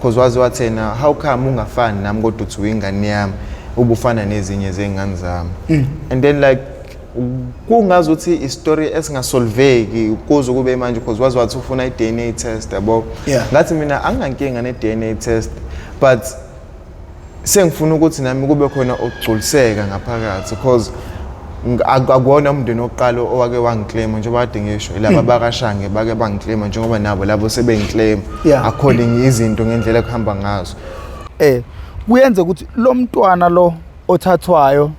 Cause waze wathena, how come ungafani nami kodwa uthi uyingane yami, ubufana nezinye zey'ngane zami? And then like kungazi ukuthi i-story esingasolveki kuze kube manje, cause waze wathi ufuna i-DNA test, yabo. Ngathi mina anginankinga ne-DNA test, but sengifuna ukuthi nami kube khona ukugculiseka ngaphakathi, cause akuwona umndeni wokuqala owake wangiclaim. Njengoba kade ngisho, laba bakashange bake bangiclaim, njengoba nabo labo sebengiclaim according izinto ngendlela ekuhamba ngazo. Kuyenza ukuthi lo mntwana lo othathwayo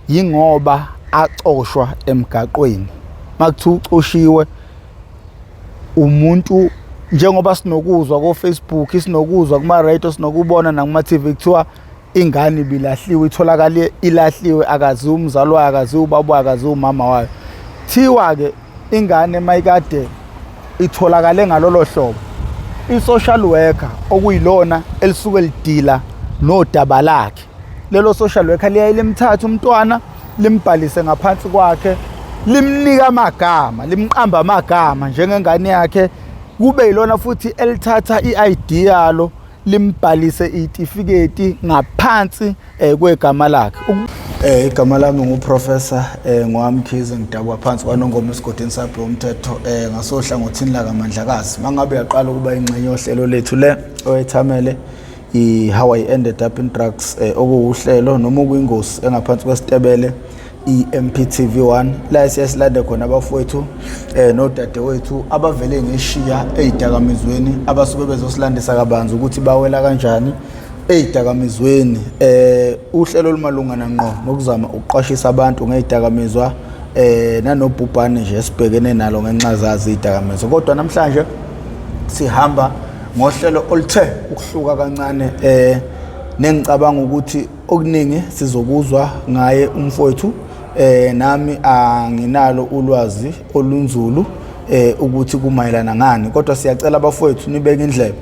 yingoba acoshwa emgaqweni. Makuthiwa ucoshiwe umuntu, njengoba sinokuzwa ko Facebook, sinokuzwa kuma radio, sinokubona nakuma TV, kuthiwa ingane ibilahliwe, itholakale ilahliwe, akaziwa umzali wayo, akaziwa ubaba wayo, akaziwa umama wayo. Thiwa ke ingane mayikade itholakale ngalolo hlobo, i-social worker okuyilona elisuke lidila nodaba lakhe, lelo social worker liyaye limthathe umntwana, limbhalise ngaphansi kwakhe, limnika amagama, limqamba amagama njengengane yakhe. Kube yilona futhi elithatha i-ID yalo, limbhalise itifiketi ngaphansi kwegama lakhe. Igama lami nguProfessor Ngwamkhize, ngidabuka phansi kwaNongoma esigodini sabhe umthetho, ngasohlangothini lakaMandlakazi. Mangabe yaqala ukuba ingxenye yohlelo lethu le oyethamele i-How I Ended Up in Drugs, okuwuhlelo noma okuyingosi engaphansi kwesitebele i-MPTV1, la siye silande khona abafowethu nodadewethu abavele ngeshiya ezidakamizweni, abasuke bezosilandisa kabanzi ukuthi bawela kanjani ezidakamizweni. Uhlelo olumalungana ngqo nokuzama ukuqwashisa abantu ngezidakamizwa nanobhubhane nje esibhekene nalo ngenxa zazi izidakamizwa. Kodwa namhlanje sihamba ngohlelo oluthe ukuhluka kancane, nengicabanga ukuthi okuningi sizokuzwa ngaye umfowethu. Nami anginalo ulwazi olunzulu ukuthi kumayelana ngani, kodwa siyacela abafowethu nibeke indlebe,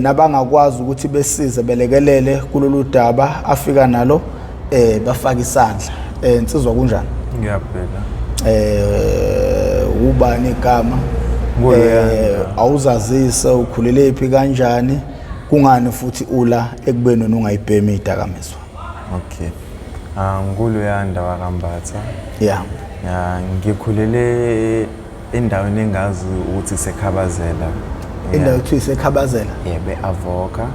nabangakwazi ukuthi besize belekelele kulolu daba afika nalo, bafaka isandla. Insizwa, kunjani? Ngiyaphila. Ubani igama? Awuzazise, ukhulele phi, kanjani, kungani futhi ula ekubeni wena ungayibhemi idakamizwa? Okay. Ah, nguLuyanda wakaMbatha. Ya, ngikhulele endaweni engazi ukuthi iseKhabazela. Indawo ekuthiwa iseKhabazela? Yebo, Avoca.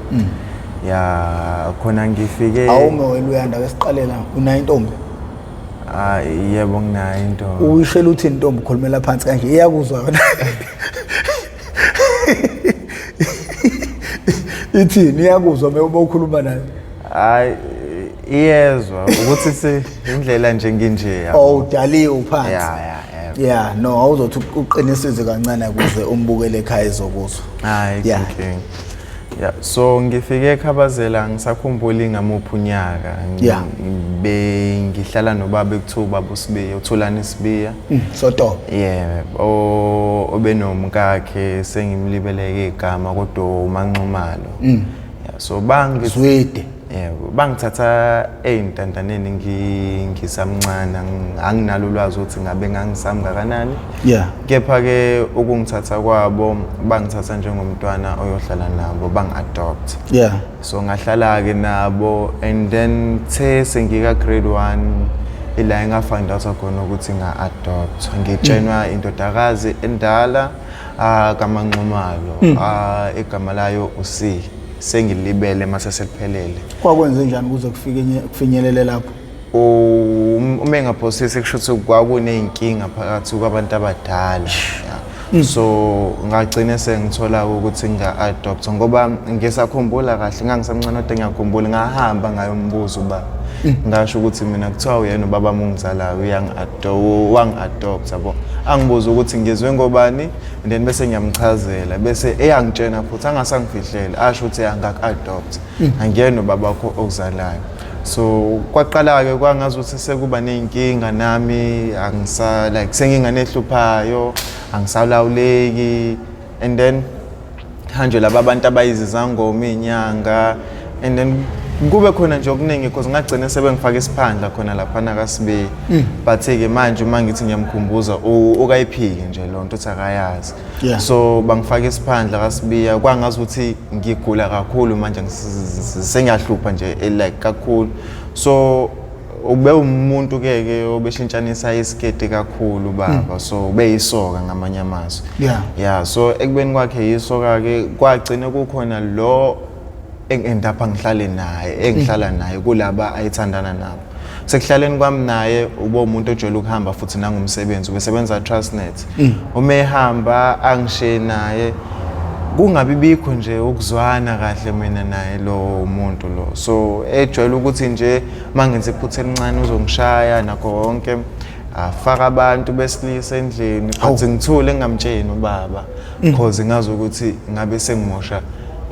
Ya, khona ngifike. Awume wena Luyanda, ke siqalela, unayo intombi? Ah, yebo, nginayo intombi. Uyishela uthi intombi, ukhulumela phansi kanje, iyakuzwa yona? Ithini, iyakuzwa uma ukhuluma nayo? Hayi, iyezwa ukuthi se indlela nje nginje, yabo. Oh, udaliwe, uphansi. Ya. Yeah, no, awuzothi uqinisizwe kancane ukuze umbukele ekhaya ezokuzwa. Hayi, inkinga. Yeah, so ngifike eKhabazela, ngisakhumbula ingamuphi unyaka. Bengihlala nobaba ekuthiwa ubaba uSibiya, uThulani Sibiya. Soto. Yeah, obenomkakhe, sengimlibeleke igama, kodwa uManxumalo. Yeah, so bangi Zwide. Yebo, bangithatha ey'ntandaneni ngisamncane, anginalo ulwazi ukuthi ngabe ngangisamngakanani. Kepha-ke ukungithatha kwabo, bangithatha njengomntwana oyohlala nabo, bangi-adopt. So ngahlala-ke nabo, and then the sengika grade 1 ila enga-find out khona ukuthi nga-adopt. Ngitshenwa indodakazi endala kaManxumalo, igama layo uC. Sengilibele mase seliphelele. Kwakwenze njani ukuze kufike kufinyelele lapho? Uma engaphosisi, kusho ukuthi kwakuney'nkinga phakathi kwabantu abadala. Yeah. So ngagcine sengithola ukuthi nga-adopt, ngoba ngisakhumbula kahle ngangisamncane, kodwa ngiyakhumbula ngahamba ngayombuza uba, ngasho ukuthi mina kuthiwa uyena ubaba ongizalayo, wangi-adopt, yabo. Angibuza ukuthi ngizwe ngobani, and then bese ngiyamchazela, bese eyangitshena futhi angasangifihlela, asho ukuthi angaku-adopt, angiyena ubaba wakho okuzalayo. So kwaqala-ke kwangazuthi sekuba ney'nkinga nami, angisa like sengingane ehluphayo, angisalawuleki, and then hanjwe laba abantu abayizizangoma, iy'nyanga, and then Kube khona nje okuningi because ngagcina sebengifaka isiphandla khona laphana kaSibiya. But-ke manje uma ngithi ngiyamkhumbuza ukayiphiki nje loo nto, uthi akayazi. So bangifaka isiphandla kaSibiya, kwangazi ukuthi ngigula kakhulu manje, sengiyahlupha nje like kakhulu. So ube umuntu ke ke obeshintshanisa isiketi kakhulu baba, so ubeyisoka ngamanye amazwi. Yeah, so ekubeni kwakhe yisoka ke, kwagcina kukhona lo engi-end-up ngihlale naye, engihlala naye kulaba ayithandana nabo. Sekuhlaleni kwami naye, ube umuntu ojwayele ukuhamba futhi nangumsebenzi, ubesebenza Transnet. Uma ehamba angishiye naye, kungabi bikho nje ukuzwana kahle mina naye lo muntu lo. So ejwayele ukuthi nje mangenza iphutha elincane uzongishaya nakho konke, afaka abantu besilisa endlini, but ngithule ngingamtsheni ubaba cause ngazi ukuthi ngabe sengimosha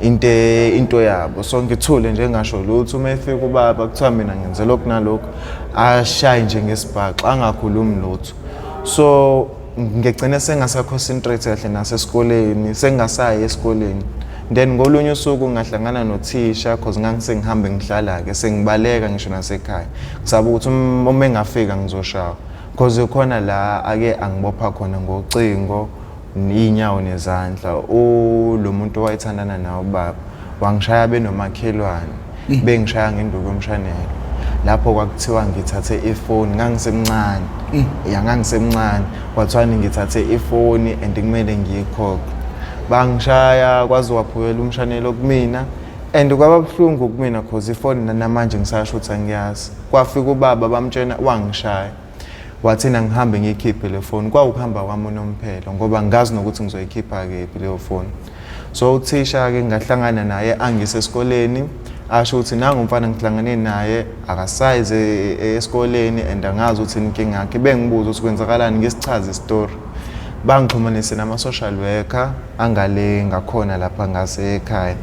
into yabo. So ngithule nje ngasho lutho. Uma efika ubaba kuthiwa mina ngenze lokhu nalokhu, ashaye nje ngesibhaxa, angakhulumi lutho. So ngigcine sengasa-concentrate kahle nasesikoleni, sengingasayi esikoleni. Then ngolunye usuku ngahlangana nothisha cause ngangisengihambe ngihlala-ke, sengibaleka ngisho nasekhaya, ngisaba ukuthi uma engafika ngizoshawa, cause khona la ake angibopha khona ngocingo iy'nyawo nezandla. Lo muntu owayethandana nawo ubaba wangishaya benomakhelwane, bengishaya ngenduku yomshanelo. Lapho kwakuthiwa ngithathe ifoni, ngangisemncane ya, ngangisemncane, kwathiwani ngithathe ifoni and kumele ngiyikhokhe. Bangishaya kwaze waphukela umshanelo kumina and kwaba buhlungu kumina cause ifoni namanje ngisasho ukuthi angiyazi. Kwafika ubaba bamtshena, wangishaya, wathina ngihambe ngiyikhiphe le foni. Kwawukuhamba kwami unomphelo ngoba ngazi nokuthi ngizoyikhipha kephi leyo foni. So uthisha-ke ngahlangana naye angise esikoleni, asho ukuthi nangu umfana ngihlangane naye akasayize esikoleni and angazi ukuthi inkinga yakhe. Bengibuza ukuthi kwenzakalani, ngisichaze isitori. Bangixhumanise nama-social worker angale ngakhona lapha ngasekhaya,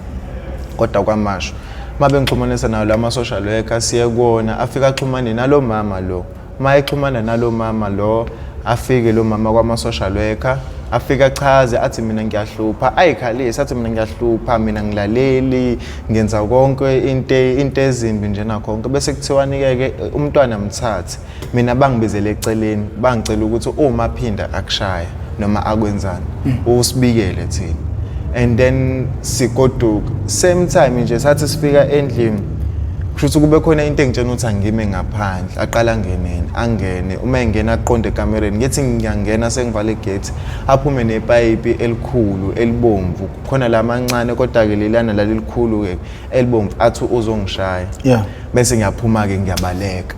kodwa kwamasho uma bengixhumanisa nawo lama social worker, siye kuwona, afike axhumane nalo mama lo. Uma exhumana nalo mama lo, afike lo mama kwama-social worker, afike achaze athi mina ngiyahlupha, ayikhalise athi mina ngiyahlupha, mina ngilaleli, ngenza konke into ezimbi nje nakho konke. Bese kuthiwa-ke umntwana mthathe. Mina bangibizele eceleni, bangicela ukuthi uma phinda akushaya noma akwenzani usibikele thina, and then sigoduka same time nje. Sathi sifika endlini, kusho ukuthi kube khona into engitshena ukuthi angime ngaphandle, aqala angenene, angene. Uma engena aqonde ekamereni, ngithi ngiyangena sengivala igate, aphume nepayipi elikhulu elibomvu, khona la mancane kodwa-ke lelana lalilikhulu-ke elibomvu, athi uzongishaya. Bese ngiyaphuma-ke ngiyabaleka,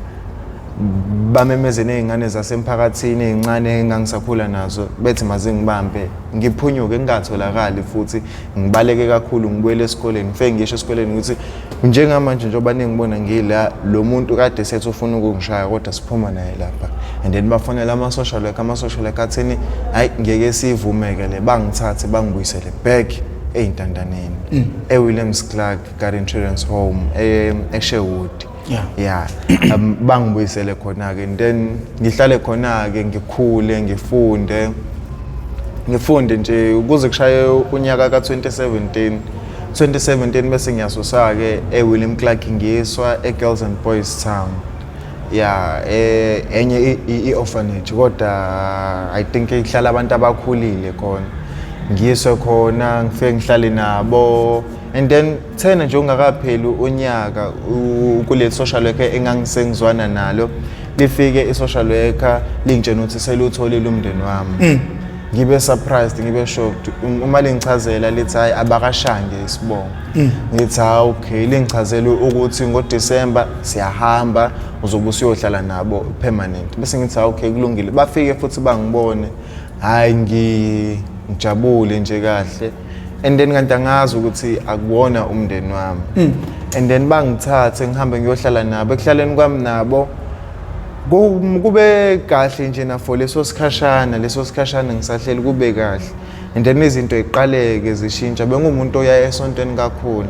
bamemeze ney'ngane zasemphakathini ey'ncane engangisakhula nazo, bethi mazingibambe, ngiphunyuke, ngingatholakali futhi, ngibaleke kakhulu, ngibuyele esikoleni. Ngifike ngisho esikoleni ukuthi njengamanje njengoba ningibona ngila, lo muntu kade sethi ufuna ukungishaya kodwa siphuma naye lapha. And then bafonela ama-social worker, ama-social worker athini, hhayi ngeke siyivume-ke le. Bangithathe bangibuyisele back ey'ntandaneni e-Williams Clark Garden Children's Home eSherwood. Yeah, bangibuyisele khona-ke and then ngihlale khona-ke, ngikhule, ngifunde, ngifunde nje ukuze kushaye unyaka ka-2017. 2017 bese ngiyasusa-ke e-William Clark, ngiyiswa e-Girls and Boys Town, ya, enye i-orphanage kodwa I think ihlala abantu abakhulile khona. Ngiyiswe khona, ngifike ngihlale nabo and then thena nje ungakapheli unyaka kule social worker engangisengizwana nalo, lifike i-social worker lingitshena ukuthi selutholile umndeni wami. Ngibe surprised, ngibe shocked. Uma lingichazela lithi hayi, abakashange isibongo. Ngithi hawu, okay. Lingichazela ukuthi ngoDisemba siyahamba, uzobe usuyohlala nabo permanent. Bese ngithi hawu, okay, kulungile. Bafike futhi bangibone, hayi, ngijabule nje kahle and then kanti angazi ukuthi akuwona umndeni wami. And then bangithathe ngihambe ngiyohlala nabo. Ekuhlaleni kwami nabo kube kahle nje na for leso sikhashana, leso sikhashana ngisahleli kube kahle and then izinto iqaleke zishintsha. Bengumuntu oya esontweni kakhulu.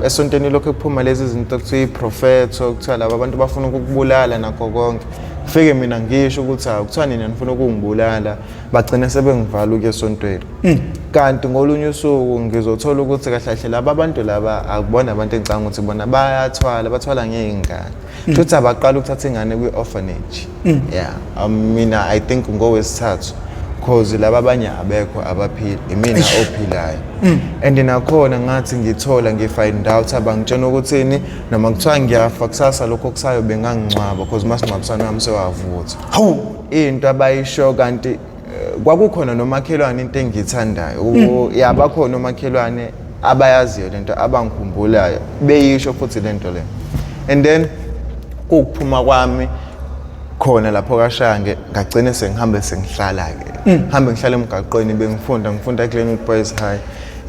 Esontweni lokho kuphuma lezi zinto kuthiwa iprofetho, kuthiwa laba abantu bafuna ukukubulala nakho konke. Kufike mina ngisho ukuthi hawu, kuthiwa nina nifuna ukungibulala, bagcina sebengivala ukuya esontweni. Kanti ngolunye usuku ngizothola ukuthi kahle kahle laba abantu laba akubona abantu engicabanga ukuthi bona bayathwala, bathwala ngey'ngane. Futhi abaqala ukuthatha ingane kwi-orphanage. Yeah, mina I think ngowesithathu, cause laba abanye abekho abaphila, imina ophilayo. And nakhona ngathi ngithola ngi-find out, abangitshena ukuthini, noma kuthiwa ngiyafa kusasa, lokho kusayo bengangingcwaba, cause masingcwabisane wami sewavutha. Hawu. Into abayisho kanti kwakukhona nomakhelwane, into engiyithandayo, ya, bakhona omakhelwane abayaziyo lento, abangikhumbulayo beyisho futhi lento le. And then kukuphuma kwami khona lapho kaShange, ngagcine sengihambe sengihlala-ke, ngihambe ngihlala emgaqweni, bengifunda, ngifunda Glenwood Boys High,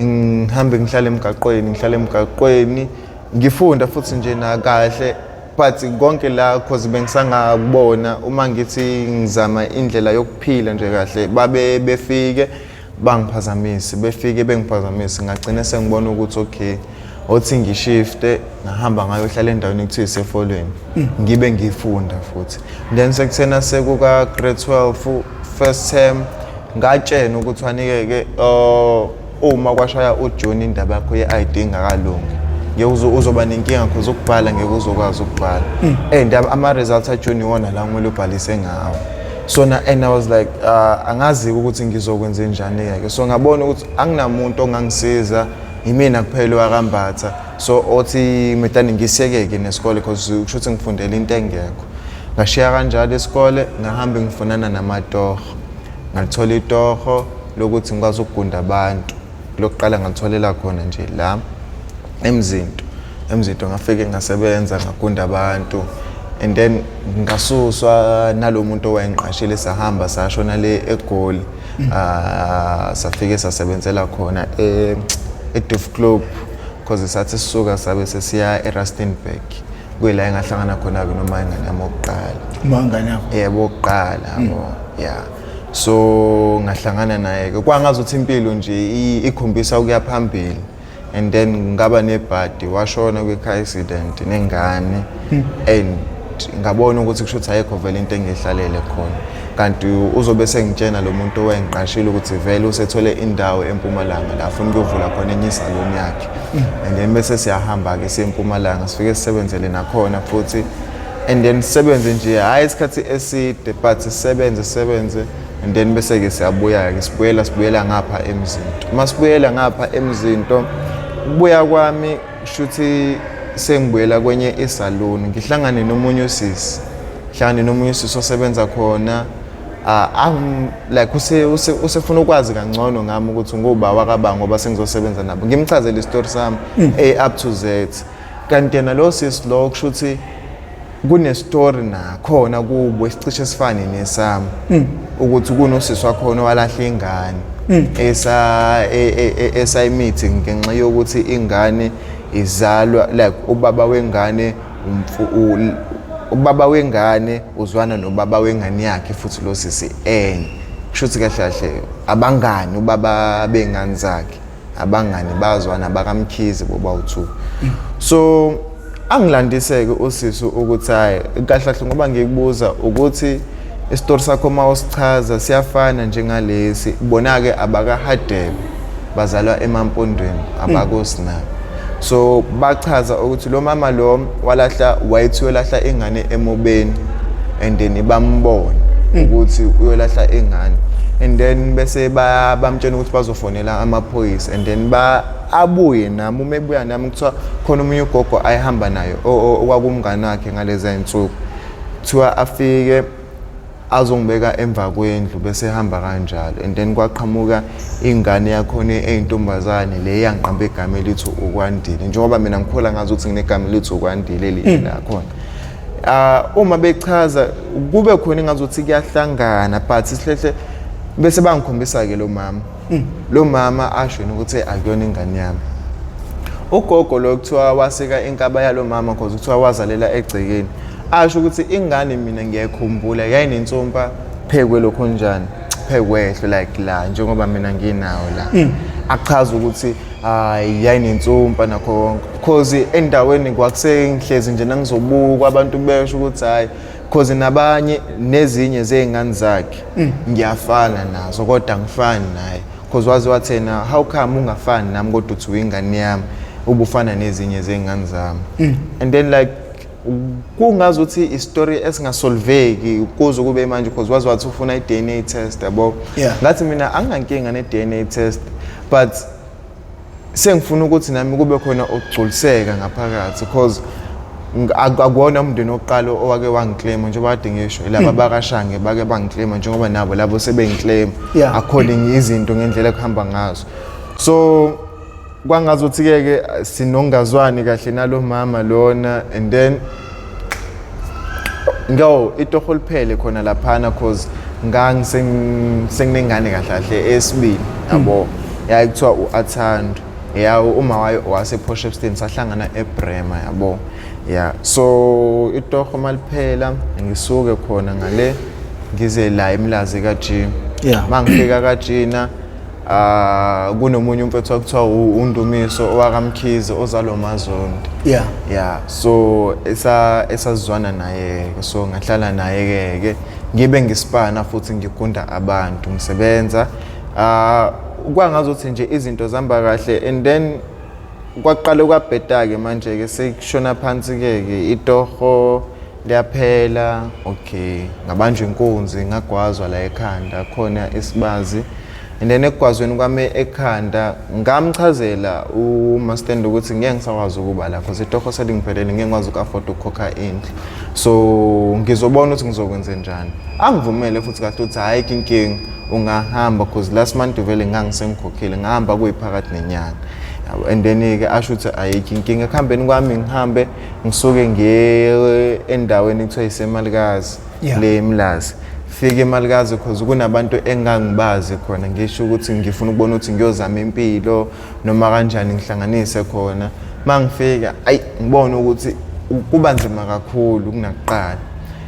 ngihambe ngihlala emgaqweni, ngihlala emgaqweni, ngifunda futhi nje nakahle, but konke la cause bengisangakubona uma ngithi ngizama indlela yokuphila nje kahle, babe befike bangiphazamise, befike bengiphazamise. Ngagcina sengibona ukuthi okay, othi ngishifte, ngahamba ngayohlala endaweni ekuthiwa isefolweni, ngibe ngifunda futhi. Then sekuthena sekuka grade 12 first term, ngatshena ukuthi wanike-ke uma kwashaya uJune indaba yakho ye-ID ingakalungi, ngeke uzoba nenkinga, cause ukubhala ngeke uzokwazi ukubhala, and ama-results aJune iwona la kumele ubhalise ngawo. So na and I was like, angazi ukuthi ngizokwenza njani-ke. So ngabona ukuthi anginamuntu ongangisiza, imina kuphela owakambatha. So othi medani ngisiyeke-ke nesikole, cause kusho ukuthi ngifundela into engekho. Ngashiya kanjalo isikole, ngahambe ngifunana namatoho, ngalithola itoho lokuthi ngikwazi ukugunda abantu. Lokuqala ngalitholela khona nje la eMzinto. EMzinto ngafike ngasebenza, ngagunda abantu, and then ngasuswa nalo muntu owayengiqashile, sahamba sashona le eGoli. Ah, safike sasebenzela khona eDuff Club, because sathi sisuka sabe sesiya eRustenburg, kuyila engahlangana khona-ke noma ingane yami okuqala. Uma ngane yakho? Yebo, okuqala, yabo, yeah. So ngahlangana naye-ke, kwangazuthi impilo nje ikhombisa ukuya phambili, and then ngaba nebhadi, washona kwi-car accident nengane, and ngabona ukuthi kusho ukuthi ayikho vele into engihlalele khona. Kanti uzobe sengitshena lo muntu owayengiqashile ukuthi vele usethole indawo eMpumalanga la afuna ukuyovula khona enye isaloni yakhe. And then bese siyahamba-ke siye eMpumalanga, sifike sisebenzele nakhona futhi, and then sisebenze nje, hhayi isikhathi eside, but sisebenze, sisebenze, and then bese-ke siyabuya-ke, sibuyela ngapha eMzinto. Uma sibuyela ngapha eMzinto, ukubuya kwami shuthi sengibuyela kwenye isaluni, ngihlangane nomunye usisi, ngihlangane nomunye usisi osebenza khona. Like usefuna ukwazi kangcono ngami ukuthi nguba wakaba, ngoba sengizosebenza nabo. Ngimchazele isitori sami A up to Z. Kanti yena lo sisi lo kusho ukuthi kunestory nakhona kubo esicishe esifane nesami, ukuthi kunosisi wakhona owalahla ingane esa esayimithi ngenxa yokuthi ingane izalwa, like ubaba wengane ubaba wengane uzwana nobaba wengane yakhe futhi lo sisi enye, kusho ukuthi kahle kahle abangani, ubaba bengane zakhe abangani, bazwana bakaMkhize bobawu-two. So angilandise-ke usisi ukuthi hhayi, kahle kahle ngoba ngikubuza ukuthi isitori sakho uma usichaza siyafana njengalesi. Bona-ke abakaHadebe, bazalwa eMampondweni, abakosinabo. So bachaza ukuthi lo mama lo walahla, wayethi uyolahla ingane emobeni, and then bambona ukuthi uyolahla ingane, and then bese bamtshela ukuthi bazofonela amaphoyisa, and then ba abuye nami. Uma ebuya nami, kuthiwa khona omunye ugogo ayehamba nayo okwakumngane wakhe ngalezi zinsuku, kuthiwa afike azongibeka emva kwendlu, bese ehamba kanjalo. And then kwaqhamuka ingane yakhona eyintombazane le yangiqamba igama elithi uKwandile, njengoba mina ngikhula ngazi ukuthi nginegama elithi uKwandile elinye lakhona. Uma bechaza kube khona ingazuthi kuyahlangana, but sihlehle bese bangikhombisa-ke lo mama, lo mama asho yena ukuthi akuyona ingane yami. Ugogo lo kuthiwa wasika inkaba yalo mama, cause kuthiwa wazalela egcekeni. Asho ukuthi ingane mina ngiyayikhumbula yayinensumpa phekwe lokho njani, phekwehlo, like la njengoba mina nginawo la. Achaza ukuthi hayi, yayinensumpa nakho konke, cause endaweni kwakusengihlezi nje nangizobukwa abantu besho ukuthi hayi, cause nabanye nezinye zey'ngane zakhe ngiyafana nazo, kodwa angifani naye, cause Cause waze wathi yena, how come ungafani nami kodwa uthi uyingane yami, ubufana nezinye zey'ngane zami. And then like kungazi ukuthi i-story esingasolveki kuze kube manje, cause waze wathi ufuna i-DNA test, yabo. Ngathi mina anginankinga ne-DNA test, but sengifuna ukuthi nami kube khona ukugculiseka ngaphakathi, cause akuwona umndeni wokuqala owake wangiclaim, njengoba kade ngisho laba bakashange bake bangiclaim, njengoba nabo labo sebengiclaim according izinto ngendlela ekuhamba ngazo. So kwangazuthi-ke ke sinongazwani kahle nalo mama lona, and then ngo itoho liphele khona laphana, cause ngangisenginengane kahle kahle esibili, yabo, yayi kuthiwa u-Athando, ya, uma wayo wase-Port Shepstone, sahlangana eBrema, yabo, ya. So itoho maliphela, ngisuke khona ngale ngize la eMlazi ka-G. Mangifika ka-Gina, ah, kunomunye umfethu okuthiwa uNdumiso owakamkhize ozalwa uMazondi. Yeah, so esazwana naye, so ngahlala naye ke ngibe ngisipana futhi ngigunda abantu, ngisebenza, ah, kwangazuthi nje izinto zihamba kahle. And then kwaqala kwabheda ke manje ke, sekushona phansi ke ke itoho liyaphela. Okay, ngabanjwa inkunzi, ngagwazwa la ekhanda khona isibazi, and then ekugwazweni kwami ekhanda ngamchazela umastand ukuthi ngeke ngisakwazi ukuba la, cause itoho selingiphelele, ngeke ngikwazi uku-afford ukukhokha indlu, so ngizobona ukuthi ngizokwenze njani. Angivumele futhi kahle ukuthi hhayi inkinga, ungahamba, cause last month vele ngangisengikhokhile, ngahamba kuyiphakathi nenyanga, yabo. And then-ke asho ukuthi ayikho inkinga. Ekuhambeni kwami ngihambe ngisuke ngiye endaweni ekuthiwa iseMalikazi, le eMlazi. Fike eMalikazi, cause kunabantu engangibazi khona, ngisho ukuthi ngifuna ukubona ukuthi ngiyozama impilo noma kanjani, ngihlanganise khona. Mangifika, ayi, ngibona ukuthi kuba nzima kakhulu kunakuqala.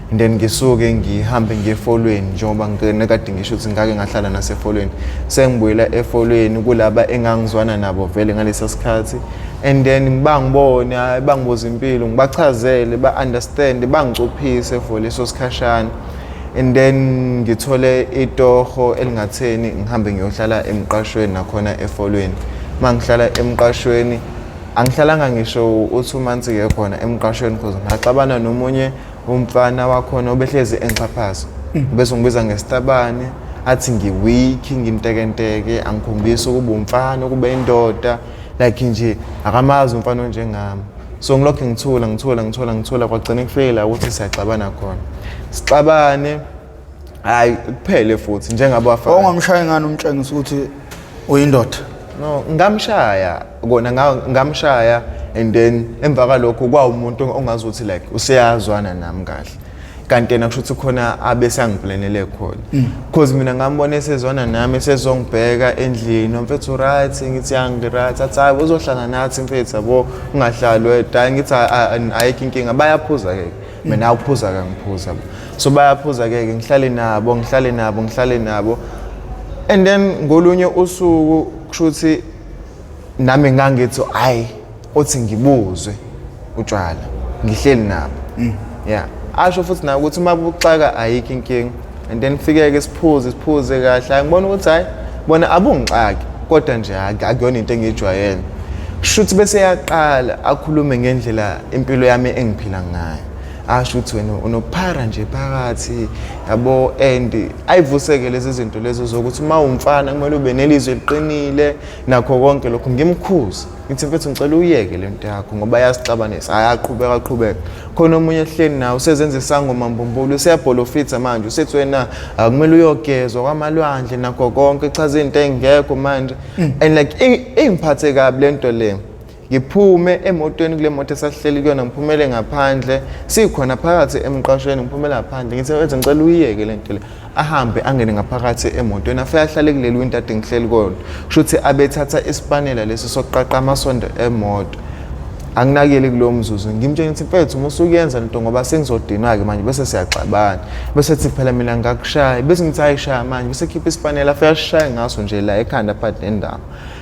And then ngisuke ngihambe ngiye eFolweni, njengoba ngikade ngisho ukuthi ngake ngahlala naseFolweni. Sengibuyela eFolweni kulaba engangizwana nabo vele ngalesa sikhathi, and then bangibone, hayi, bangibuza impilo, ngibachazele, ba-understand, bangicuphise for leso sikhashana, and then ngithole itoho elingatheni, ngihambe ngiyohlala emqashweni nakhona eFolweni. Uma ngihlala emqashweni, angihlalanga ngisho u-2 months ke khona emqashweni, because ngaxabana nomunye umfana wakhona obehlezi engixhaphaza, bese ngibiza ngesitabane, athi ngi-weak, ngintekenteke, angikhombisi ukuba umfana, ukuba indoda, like nje akamazi umfana onjengami. So ngilokhu ngithula, ngithula, ngithula, ngithula, kwagcina kufike la ukuthi siyaxabana khona, sixabane, hayi, kuphele futhi njengabafana. Wawungamshayi ngani umtshengisa ukuthi uyindoda? No, ngamshaya kona, ngamshaya, and then emva kwalokho kwawumuntu ongazi ukuthi like useyazwana nami kahle, kanti yena kusho ukuthi khona abe sangiplanele khona, cause mina ngambona esezwana nami, esezongibheka endlini, mfethu, right? Ngithi yangi-right. Athi hayi, uzohlala nathi mfethu, yabo, ungahlali wedwa. Hayi, ngithi ayikho inkinga. Bayaphuza-ke, mina awuphuza kangiphuza, so bayaphuza-ke ke, ngihlale nabo, ngihlale nabo, ngihlale nabo. And then ngolunye usuku kusho ukuthi nami ngangithi hayi, othi ngibuzwe utshwala, ngihleli nabo, yeah, asho futhi nawe ukuthi uma buxaka ayikho inkinga. And then fike-ke siphuze, siphuze kahle. Hayi, ngibona ukuthi hayi, bona abungixaki, kodwa nje akuyona into engiyijwayele. Kusho ukuthi bese yaqala akhulume ngendlela impilo yami engiphila ngayo, asho ukuthi wena unophara nje phakathi, yabo, and ayivuseke lezi zinto lezo zokuthi uma umfana kumele ube nelizwi eliqinile nakho konke lokho. Ngimkhuze, ngithi mfethu, ngicela uyeke le nto yakho ngoba yasixabanisa. Hhayi, aqhubeka, aqhubeka. Khona omunye ehleli nawe usezenza isangoma mbumbulu, useyabholofitha manje, usethi wena akumele uyogezwa kwamalwandle nakho konke, chaza into engekho manje. And like ingiphathe kabi le nto le. Ngiphume emotweni, kule moto esasihleli kuyona, ngiphumele ngaphandle, sikhona phakathi emqashweni, ngiphumele ngaphandle, ngithi mfethu, ngicela uyiyeke le nto le. Ahambe angene ngaphakathi emotweni, afike ahlale kuleli window ade ngihleli kona. Kusho ukuthi abethatha isipanela lesi sokuqaqa amasondo emoto. Anginakile kulowo mzuzu, ngimtshela ukuthi mfethu, uma usukuyenza lento ngoba sengizodinwa-ke manje, bese siyaxabana. Bese thi phela mina ngakushaya, bese ngithi ayishaya manje, bese khipha isipanela, afike asishaye ngaso nje la ekhanda phakathi nendawo.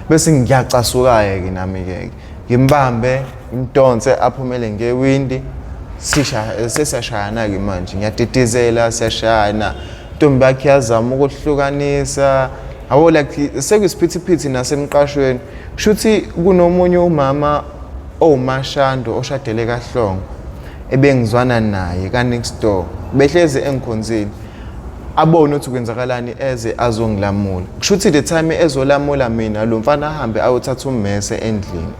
Bese ngiyacasuka-ke nami-ke, ngimbambe, ngimdonse aphumele ngewindi, sisha sesiyashayana-ke manje, ngiyadidizela, siyashayana. Intombi yakhe iyazama ukuhlukanisa. Yabo, like sekuyisiphithiphithi nasemqashweni. Kushuthi kunomunye umama owumashando oshadele kaHlongo ebengizwana naye ka-next door, behlezi engikhonzile, abone ukuthi kwenzakalani, eze azongilamula. Kushuthi the time ezolamula mina, lo mfana ahambe ayothatha ummese endlini.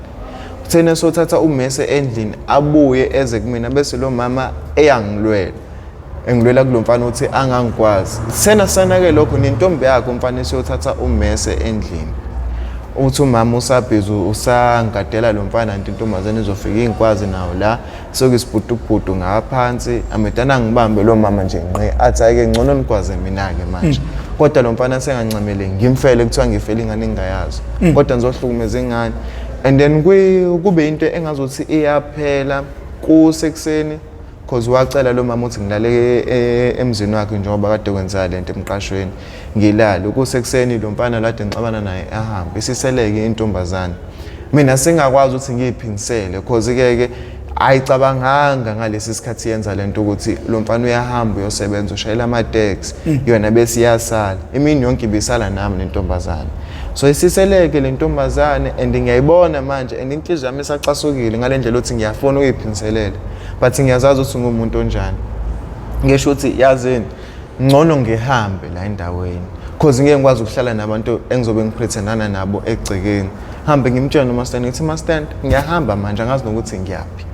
Kuthena esothatha ummese endlini, abuye eze kumina, bese lo mama eyangilwela, engilwela kulo mfana ukuthi angangikwazi. Sena sana-ke lokho nentombi yakhe umfana esiyothatha ummese endlini, uthi umama usabhizi usangadela lo mfana, nti intombazane izofika ingikwazi nawo la sekuyisibhudubhudu ngaphansi. Amedana ngibambe lo mama nje ngqi, athi hhayi-ke ngcono nikwaze mina-ke manje. Kodwa lo mfana sengancamele ngimfele, kuthiwa ngifele ingane engingayazi, kodwa ngizohlukumeza ingane. And then kube into engazothi iyaphela kusekuseni, cause wacela lo mama ukuthi ngilale emzini wakhe njengoba kade kwenzeka lento emqashweni, ngilale. Kusekuseni lo mfana lade ngixabana naye ahambe, isiseleke intombazane, mina sengakwazi ukuthi ngiyiphindisele, cause ke ayicabanganga ngalesi sikhathi yenza lento ukuthi lo mfana uyahamba uyosebenza, ushayela amateksi, yona bese iyasala imini yonke, ibisala nami nentombazane. So isiseleke le ntombazane and ngiyayibona manje and inhliziyo yami isacasukile ngale ndlela ukuthi ngiyafuna ukuyiphindiselela, but ngiyazazi ukuthi ngumuntu onjani. Ngisho ukuthi yazini, ngcono ngihambe la endaweni, cause ngeke ngikwazi ukuhlala nabantu engizobe ngipretendana nabo egcekeni. Hambe ngimtshele nomastand, ngithi mastand, ngiyahamba manje, angazi nokuthi ngiyaphi,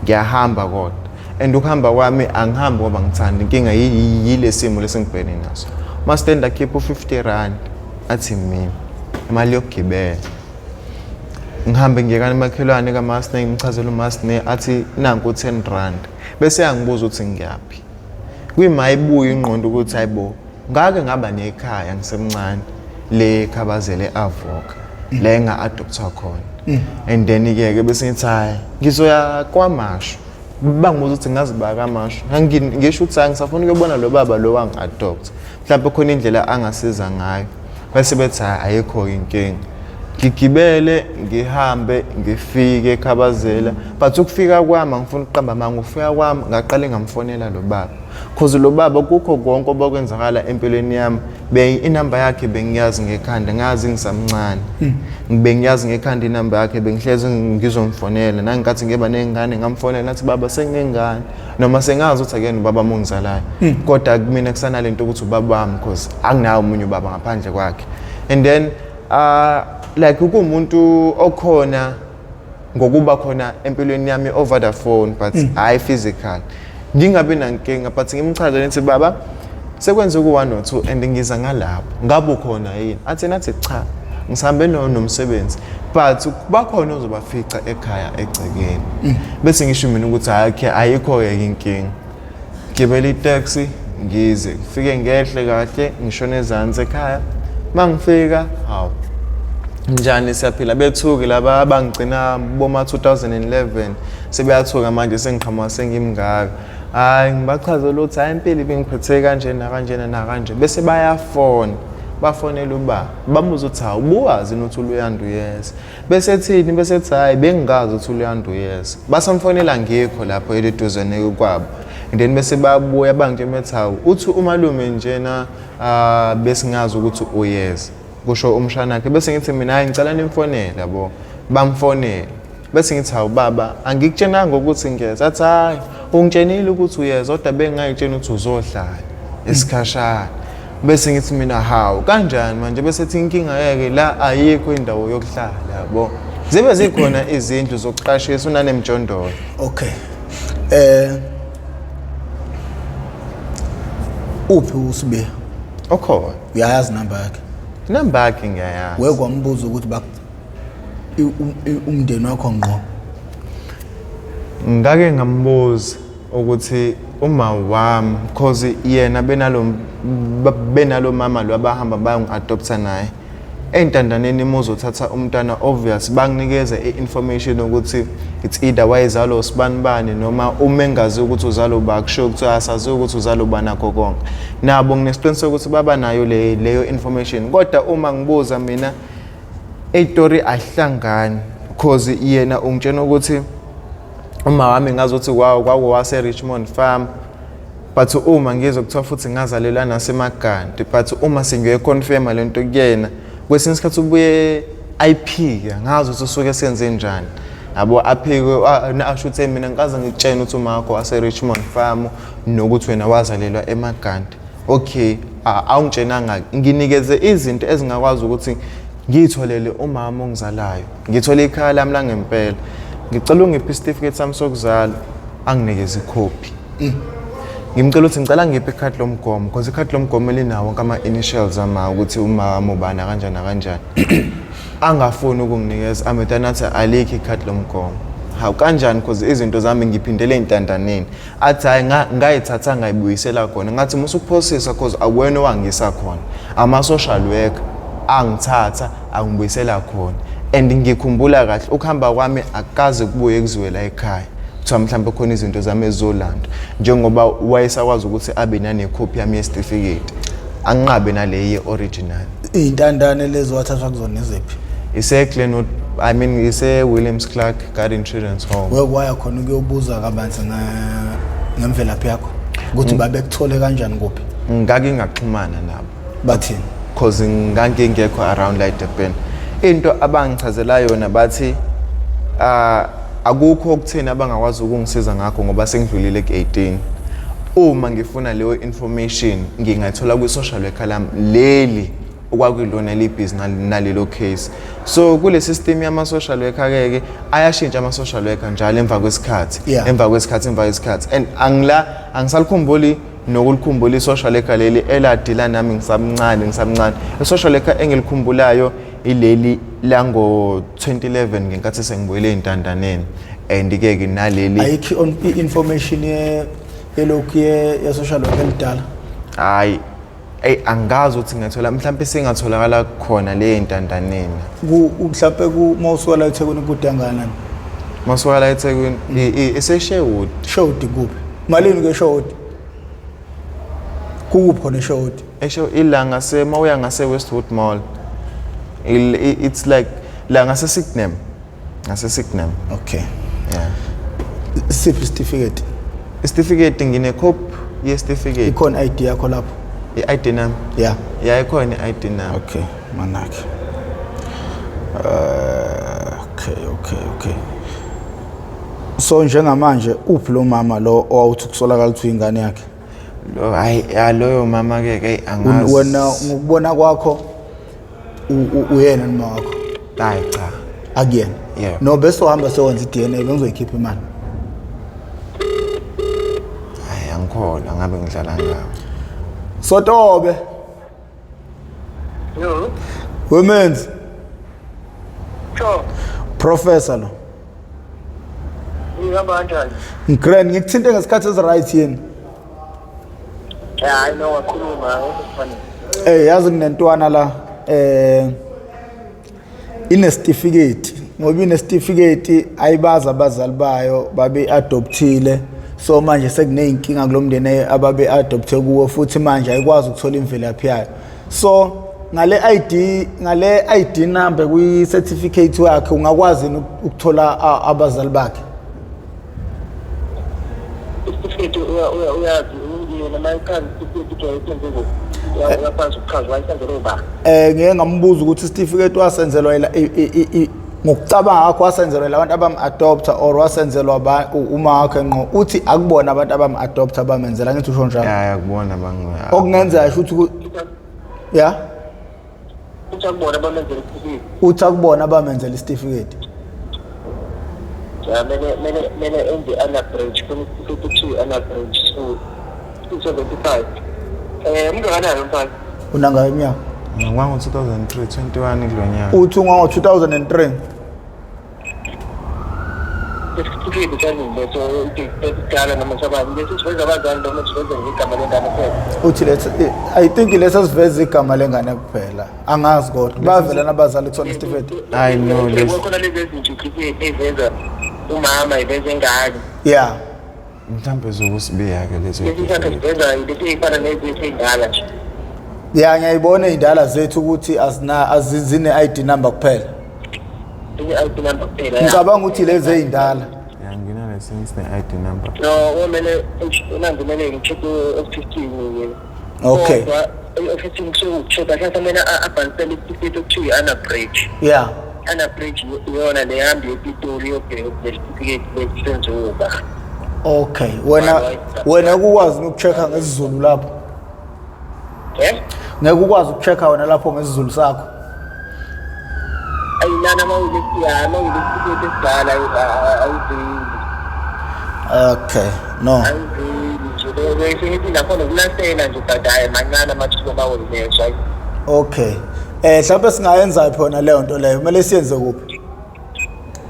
ngiyahamba kodwa. And ukuhamba kwami angihambi ngoba ngithanda, inkinga yile simo lesengibhekene naso. Mastand akhipha u-50 rand, athi mina imali yokugibela. Ngihambe ngiye kamakhelwane kamasne, ngimchazele umasne, athi nanku 10 rand, bese yangibuza ukuthi ngiyaphi. Kuyima ibuye ingqondo ukuthi hayibo, ngake ngaba nekhaya ngisemncane le khabazele avoka le nga-adoptha khona. And then ke ke bese ngithi hayi, ngizoya kwamashu. Bangibuza ukuthi ngazi ba kamashu, ngisho ukuthi hayi, ngisafuna ukuyobona lo baba lo wangi-adopt, mhlawumbe khona indlela angasiza ngayo. Bese bethi hayi, ayikho inkinga. Ngigibele ngihambe ngifike ekhabazela, but ukufika kwami, angifuni ukuqamba amanga, ukufika kwami ngaqale ngamfonela lo baba, cause lo baba kukho konke obekwenzakala empilweni yami inamba yakhe bengiyazi ngekhanda, ngazi ngisamncane, bengiyazi ngekhanda inamba yakhe, bengihlezi ngizomfonela. Nangenkathi ngiba nengane ngamfonela, nathi baba senginengane, noma sengazi ukuthi akuyena ubaba wami ongizalayo, kodwa kumina kusanalento ukuthi ubaba wami, cause anginawo omunye ubaba ngaphandle kwakhe. And then like kuwumuntu okhona ngokuba khona empilweni yami over the phone, but hayi physical. Ngingabi nankinga, but ngimchazele ngithi baba, sekwenze ku-1 or 2 and ngiza ngalapho, ngabe ukhona yini? Athi nathi cha, ngisahambe nomsebenzi, but bakhona ozobafica ekhaya egcekeni. Bese ngisho mina ukuthi hhayi okay, ayikho-ke inkinga. Gibela itaxi ngize ngifike, ngehle kahle, ngishone ezansi ekhaya. Mangifika, hawu, njani, siyaphila? Bethuki laba abangigcina boma 2011, sebeyathuka manje sengiqhamuka sengimngaka. Hhayi, ngibachazela ukuthi hhayi, impilo ibingiphethe kanje nakanjena nakanje. Bese bayafona, bafonela ubaba, bamuza ukuthi hawu, ubuwazi yini ukuthi uLuyanda uyeza? Bese ethini? Bese ethi hhayi, bengingazi ukuthi uLuyanda uyeza. Basamfonela ngikho lapho eliduzane kwabo. And then bese babuya bangitshela bethi hawu, uthi umalume njena besingazi ukuthi uyeza, kusho umshana wakhe. Bese ngithi mina hhayi, ngicela nimfonele yabo. Bamfonele, bese ngithi hawu baba, angikutshenanga ukuthi ngiyeza? Athi hhayi, ungitshenile ukuthi uyeza, kodwa bengingayitsheni ukuthi uzohlala isikhashana. Bese ngithi mina hawu, kanjani manje? Bese ethi inkinga yeke la ayikho indawo yokuhlala yabo, zibe zikhona izindlu zokuqashisa unanemjondolo. Okay, uphi uSibe? Okhona. Uyayazi namba yakhe? Inamba yakhe ngiyayazi. Wekwambuza ukuthi umndeni wakho ngqo? Ngake ngambuza ukuthi uma wami, cause yena benalo mama lo abahamba bayongi-adoptha naye ey'ntandaneni, uma uzothatha umntwana obvious banginikeza i-information ukuthi it's either wayezalwa usibanibani, noma uma engazi ukuthi uzalwa uba, kusho ukuthi asazi ukuthi uzalwa uba nakho konke. Nabo nginesiqiniseko ukuthi baba nayo leyo information, kodwa uma ngibuza mina ey'tori ayihlangani, cause yena ungitshena ukuthi uma wami ngazi ukuthi kwakuwase Richmond Farm. But uma ngizwe kuthiwa futhi ngazalelwa naseMaganti, but uma sengiyoyiconfirma le nto kuyena, kwesinye isikhathi ubuye ayiphike, angazi ukuthi usuke senze njani. Yabo, aphike, asho ukuthi mina ngikaze ngikutshene ukuthi umakho wase-Richmond Farm nokuthi wena wazalelwa eMaganti. Okay, awungitshenanga, nginikeze izinto ezingakwazi ukuthi ngiyitholele umama ongizalayo, ngithole ikhaya lami langempela. Ngicela ungiphe isitifiketi sami sokuzalwa, anginikeze ikhophi. Ngimcela ukuthi ngicela ngiphe ikhadi lomgomo, because ikhadi lomgomo linawo wonke ama-initials ama ukuthi umama ubani kanjani nakanjani. Angafuni ukunginikeza, amedana athi alikho ikhadi lomgomo. Hawu, kanjani? Because izinto zami ngiphindele ey'ntandaneni. Athi hhayi, ngayithatha ngayibuyisela khona. Ngathi musa ukuphosisa, cause akuwena owangisa khona, ama-social worker angithatha angibuyisela khona. And ngikhumbula kahle ukuhamba kwami, akukaze kubuye kuziwe la ekhaya kuthiwa mhlawumbe khona izinto zami ezizolandwa, njengoba wayesakwazi ukuthi abe nanekhophi yami yesitifiketi, anqabe nale ye-original. Iy'ntandane lezi wathathwa kuzona iziphi? Ise-Glenwood, I mean ise-Williams Clark Garden Children's Home. Weke waya khona ukuyobuza kabanzi ngemvelaphi yakho, ukuthi babekuthole kanjani, kuphi? Ngake ngaxhumana nabo. Bathini? Cause ngangingekho around la eDurban. Into abangichazela yona, bathi akukho okutheni abangakwazi ukungisiza ngakho ngoba sengidlulile ku-18. Uma ngifuna leyo information ngingayithola kwi-social worker lami leli okwakuyilona elibhizi nalelo case. So kule system yama-social worker-ke ke ayashintsha ama-social worker njalo emva kwesikhathi, emva kwesikhathi, emva kwesikhathi, and angila angisalikhumbuli nokulikhumbula i-social worker leli eladila nami ngisamncane, ngisamncane. I-social worker engilikhumbulayo ileli lango-2011 ngenkathi sengibuyele ey'ntandaneni, and-ke ke naleli Ayikho i-information yelokhu ye-social worker elidala? Hhayi, eyi, angazi ukuthi ngingathola, mhlawumpe singatholakala khona le ey'ntandaneni. Mhlampe uma usuka la eThekwini kude kangakanani? Masuka la eThekwini, iseSherwood. Sherwood kuphi? Malini ke Sherwood? Kukuphi khona eSherwood? Esho ila ngase mawuya ngase Westwood Mall. It's like la ngase Sydenham. Ngase Sydenham. Okay. Yeah. Siphi isitifiketi? Isitifiketi, ngine copy yesitifiketi. Ikhona ID yakho lapho? I-ID nami. Yeah. Yeah, ikhona i-ID nami. Okay, manakhe. Okay. So njengamanje uphi lo mama lo owawuthi kusolakala ukuthi uyingane yakhe? Lo, hayi ya, loyo mama ke ke angazi. Wena ngokubona kwakho uyena noma wakho? Hayi cha. Akuyena. Yeah. No, bese uhamba sewenza i-DNA, bengizoyikhipha imali. Hayi, angikholwa ngabe ngidlala ngawo. Sotobe. Yo, Women's sure. Professor lo. Ihamba kanjani? Ngigrand, ngikuthinte ngesikhathi esi-right yini? Hayi no, wakhuluma akufanele. Yazi nginentwana la, inesitifiketi, ngoba inesitifiketi ayibazi abazali bayo babe adoptile, so manje sekuneyinkinga kulomndeni ababe adopte kuwo, futhi manje ayikwazi ukuthola imvelaphi yayo. So ngale ID, ngale ID number kwi certificate wakhe, ungakwazi yini ukuthola abazali bakhe? Isitifiketi uyazi yena uma echaza isitifiketi ukuthi wayesenze kuphi. Uyakwazi ukuchaza wayesenzelwe ubani? Ngeke ngambuza ukuthi isitifiketi wasenzelwa ngokucabanga kwakho wasenzelwa labantu abam-adopta or wasenzelwa uma wakhe ngqo? Uthi akubona abantu abam-adopta abamenzela, ngithi usho njalo? Ya, yakubona bangu. Okungenzeka sho ukuthi ya. Uthi akubona abamenzela isitifiketi. Uthi akubona abamenzela isitifiketi. Ya, mele enze unabridge, khona isitifiketi kuthiwa unabridge, so 275. Ungakanani umfana? Unangaki iminyaka? Ngwango 2003, 21 kulo nyaka. Uthi ungango-2003. Isitifiketi sanini leso esidala noma sabani? Lesi siveza abazali noma siveza nje igama lengane kuphela? Uthi leso, I think leso siveza igama lengane kuphela, angazi, kodwa bavela nabazali kusona isitifiketi. I know lesi. Khona lezi ezintsha ey'veza umama, iveza ingane. Ya. Mhlawumbe zokusibiya ke lezo. Lesi sakhe siveza lesi ey'fana nezethu ey'ndala nje. Ya, ngiyayibona iy'ndala zethu ukuthi azina zine-ID number kuphela. Ine-ID number kuphela, ya. Ngicabanga ukuthi lezi ey'ndala. Ya, nginale. license ne-ID number. No, kumele nanti kumele ngi-check e-ofisini. Okay. Kodwa e-ofisini kusuke uku-check-a mhlawumbe kumele abhalisele isitifiketi okuthiwa i-unabridge. Unabridge iyona le hambi yePitoli iyobheka ukuthi lesi sitifiketi lesi senziwe uba. Okay, wena wena ukwazi ukucheck-a ngesiZulu lapho? Eh? Ngeke ukwazi ukucheck-a wena lapho ngesiZulu sakho? Ayilana mawulesitifiketi esidala awudingi. Okay, no. Awudingi nje bese ngithi nakhona ukulahlela nje, but hhayi, mancane amathuba maweneso. Okay. Mhlawumbe singayenza phi yona leyo nto leyo? Kumele siyenze kuphi?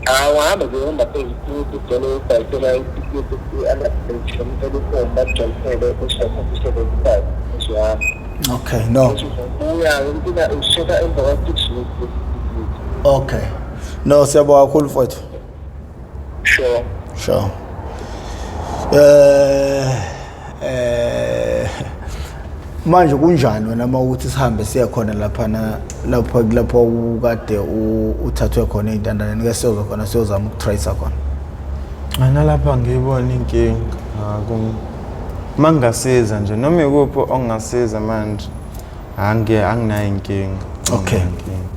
Awuhambe nje, uhamba phezu ugcwele ubhalisela isitifiketi i-unabridge, umthola ifomu bakugcwalisele usebenzisayo usuhamba. Okay, no. Bese ubuya inkinga usheka emva kwa-6 weeks. Okay. No, siyabonga kakhulu mfowethu. Sure. Sure. Manje kunjani wena uma ukuthi sihambe siye khona lapha na lapho ukade uthathwe khona ey'ntandaneni, ke siyoza khona siyozama ukutrace khona? Nalapha ngiyibona inkinga. Uma ngingasiza nje noma ikuphi okungasiza manje, anginayo inkinga. Okay. Anginayo inkinga.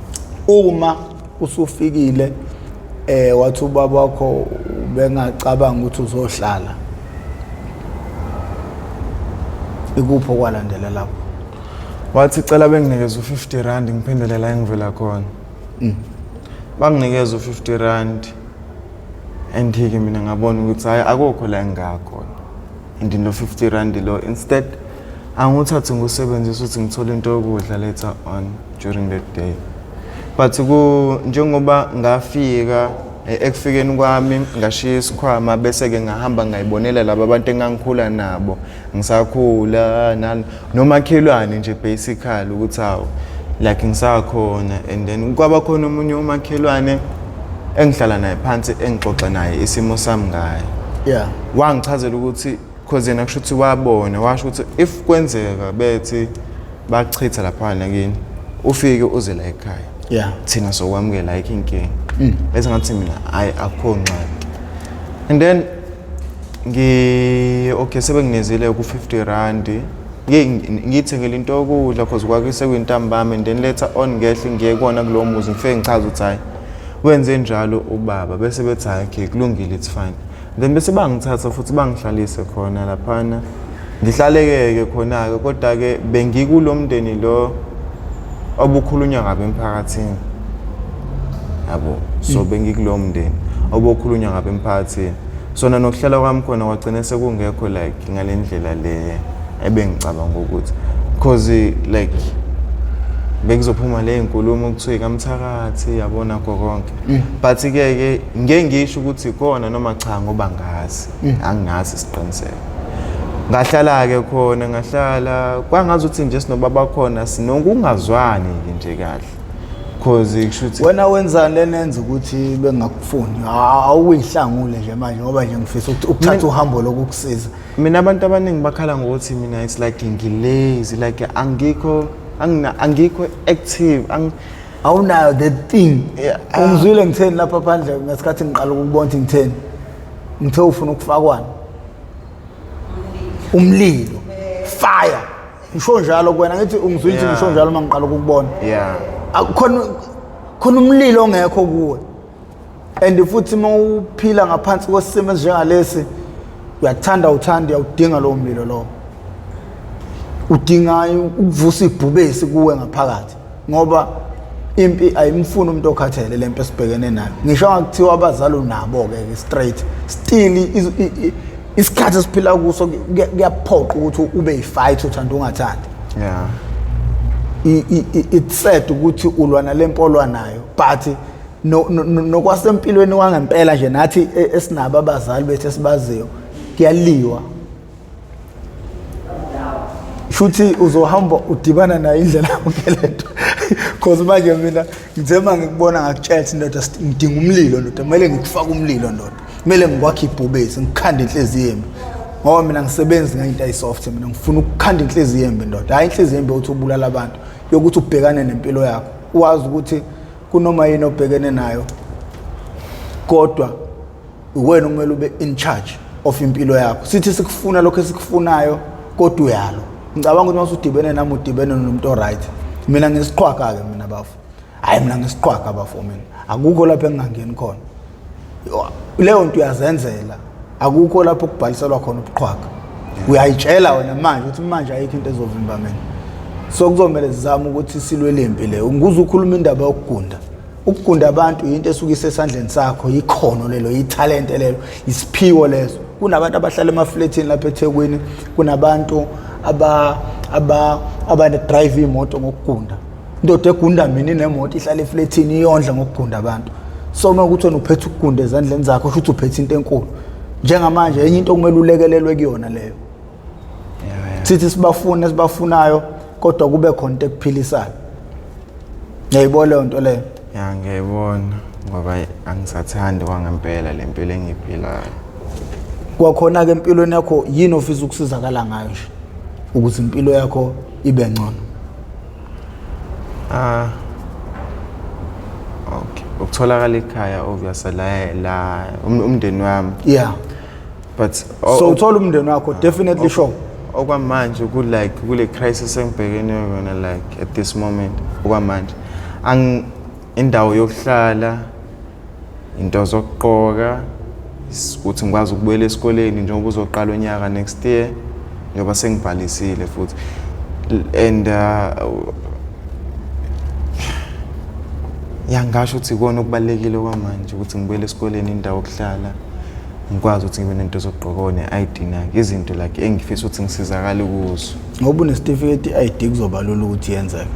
Uma usufikile, wathi ubaba wakho bengacabanga ukuthi uzohlala, ikuphi okwalandela lapho? Wathi cela benginikeze u-50 rand ngiphindele la engivela khona. Banginikeza u-50 rand and ke mina ngabona ukuthi hayi, akukho la engingakhona, and lo 50 rand lo instead anguthathe ngiwusebenzise ukuthi ngithole into yokudla later on during that day. But ku njengoba ngafika, ekufikeni kwami ngashiya isikhwama, bese-ke ngahamba ngayibonela laba abantu engangikhula nabo ngisakhula nomakhelwane nje basically, ukuthi hawu, like ngisakhona. And then kwaba khona omunye umakhelwane engihlala naye phansi, engixoxa naye isimo sami ngaye. Wangichazela ukuthi, cause yena kusho ukuthi wabona, washo ukuthi if kwenzeka bethi bachitha laphana kini, ufike uze la ekhaya, thina sokwamukela, ayikho inkinga. Bese ngathi mina hayi, akukho ngxaki. And then ngi okay, sebenginezile ku-50 rand, ngiyithengele into yokudla cause kwakusekuyintambama. And then later on ngehle ngiye kuwona kulowo muzi, ngifike ngichaze ukuthi hhayi, wenze njalo ubaba, bese bethi hhayi, okay, kulungile, it's fine. Then bese bangithatha futhi bangihlalise khona laphana, ngihlaleke-ke khona-ke. Kodwa-ke bengikulo mndeni lo obukhulunywa ngabe emphakathini, yabo. So bengikulowo mndeni obukhulunywa ngabe emphakathini. So nanokuhlala kwami khona kwagcina sekungekho like ngale ndlela le ebengicabanga ukuthi, cause like bekuzophuma le nkulumo kuthiwa ikamthakathi, yabona, kho konke. But ke ke ngeke ngisho ukuthi khona noma cha, ngoba ngazi angingazi isiqiniseko. Ngahlala-ke khona, ngahlala kwangazuthi nje sinobaba khona sinokungazwani ke nje kahle, cause kusho ukuthi Wena wenzani lenenza ukuthi bengakufuni? Awuyihlangule nje manje, ngoba nje ngifisa ukuthi ukuthatha uhambo lokukusiza. Mina abantu abaningi bakhala ngokuthi mina it's like ngilazy, like angikho angikho active Awunayo the thing. Yeah. Ungizwile ngitheni lapha phandle ngesikhathi ngiqala ukubona ukuthi ngitheni? Ngithe ufuna ukufakwana umlilo, fire, ngisho njalo kuwena. Ngithi ungizwile ukuthi ngisho njalo uma ngiqala ukukubona. Akukhona khona umlilo ongekho kuwe, and futhi uma uphila ngaphansi kwesimo esinjengalesi, uyakuthanda uthanda, uyawudinga lowo mlilo lowo. Udinga ukuvusa ibhubesi kuwe ngaphakathi, ngoba impi ayimfuni umuntu okhathele. Lempi esibhekene nayo, ngisho ngakuthiwa abazali unabo-ke ke straight, still isikhathi esiphila kuso kuyaphoqa ukuthi ube yi-fight, uthanda ungathandi. It's sad ukuthi ulwa nalempi olwa nayo, but nokwasempilweni kwangempela nje, nathi esinabo abazali bethu esibaziyo, kuyaliwa. Shuthi uzohamba udibana nayo indlela yonke lento, cause manje mina ngithe uma ngikubona ngakutshela ukuthi ndoda, ngidinga umlilo ndoda, kumele ngikufake umlilo ndoda, kumele ngikwakhe ibhubesi, ngikhande inhliziyo yembi, ngoba mina ngisebenzi ngento ayisoft. Mina ngifuna ukukhanda inhliziyo yembi ndoda, hhayi inhliziyo yembi yokuthi ubulala abantu, yokuthi ubhekane nempilo yakho, wazi ukuthi kunoma yini obhekene nayo, kodwa Uwena okumele ube in charge of impilo yakho. Sithi sikufuna lokho esikufunayo kodwa uyalo. Ngicabanga ukuthi masudibene nami udibene nomuntu oright. Mina ngisiqhwaga ke mina bafo. Hayi mina ngisiqhwaga bafo mina. Akukho lapho engingangeni khona. Leyo nto uyazenzela. Akukho lapho kubhaliselwa khona ubuqhwaga. Uyayitshela wena manje ukuthi manje ayikho into ezovimba mina. So kuzomele sizame ukuthi silwe lempi leyo. Ngikuze ukhuluma indaba yokugunda. Ukugunda abantu yinto esuke isesandleni sakho, ikhono lelo, ithalente lelo, isiphiwo leso. Kunabantu abahlala emaflethini lapha eThekwini, kunabantu aba aba abane drive imoto ngokugunda. Indoda egunda mina inemoto ihlala eflethini iyondla ngokugunda abantu. So uma ukuthi wena uphethe ukugunda ezandleni zakho, kusho ukuthi uphethe into enkulu. Njengamanje enye into okumele ulekelelwe kuyona leyo. Sithi sibafuna esibafunayo kodwa kube khona into ekuphilisayo. Ngiyayibona leyo nto leyo. Ya ngiyayibona ngoba angisathandi kwangempela le mpilo engiyiphilayo. Kwakhona-ke empilweni yakho yini ofisa ukusizakala ngayo nje ukuze impilo yakho ibe ngcono? Ah. Okay. Ukutholakala ekhaya obviously la la umndeni wami. Yeah. But so uthola umndeni wakho definitely sure. Okwamanje ku like kule crisis engibhekene yona like at this moment okwamanje ang indawo yokuhlala into zokugqoka ukuthi ngikwazi ukubuyela esikoleni njengoba uzoqala unyaka next year njengoba sengibhalisile futhi and ya ngasho ukuthi ikona okubalulekile kwamanje ukuthi ngibuyele esikoleni indawo yokuhlala ngikwazi ukuthi ngibe nento zokugqoka ne-ID nake izinto like engifisa ukuthi ngisizakale kuzo. Ngoba unesitifiketi i-ID kuzoba lula ukuthi yenzeke.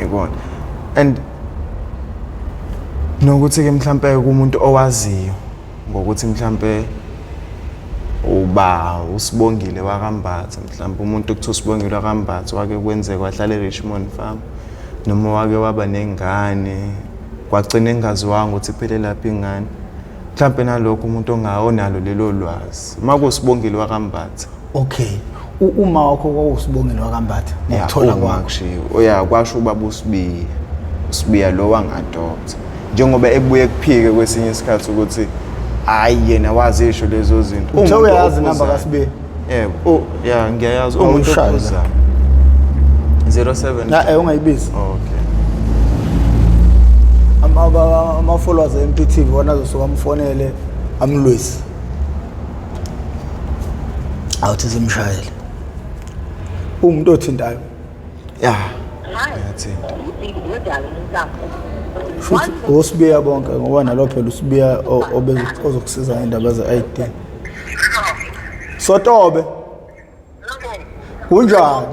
Ikona. And nokuthi-ke mhlampe kumuntu owaziyo ngokuthi mhlampe uba usibongile wakambatha mhlampe umuntu okuthiwa usibongile wakambatha wake kwenzeka wahlala e-Richmond Farm noma wake waba nengane kwagcina engaziwanga ukuthi iphelelaphi ingane. Mhlampe nalokho umuntu onalo lelo lwazi uma kuwusibongile wakambatha. Okay, uma wakho kwakuwusibongile wakambatha ngokuthola kwakho? Ya, kwasho ubaba uSibiya, uSibiya lo wangadoptha njengoba ebuye kuphike kwesinye isikhathi ukuthi hhayi yena wazisho lezo zinto. Uthe uyayazi inamba kaSibiya? Yebo, ya ngiyayazi, umuntu ophuzayo. 07 Na ungayibizi. Okay. Ama followers e-MPTV wona azosuka amfonele amlwisi. Awuthi simshayele. Umuntu othintayo. Ya. Uyathinta. Futhi usibiya bonke ngoba nalo phela usibiya ozokusiza ngendaba ze-ID. Sotobe. Kunjani?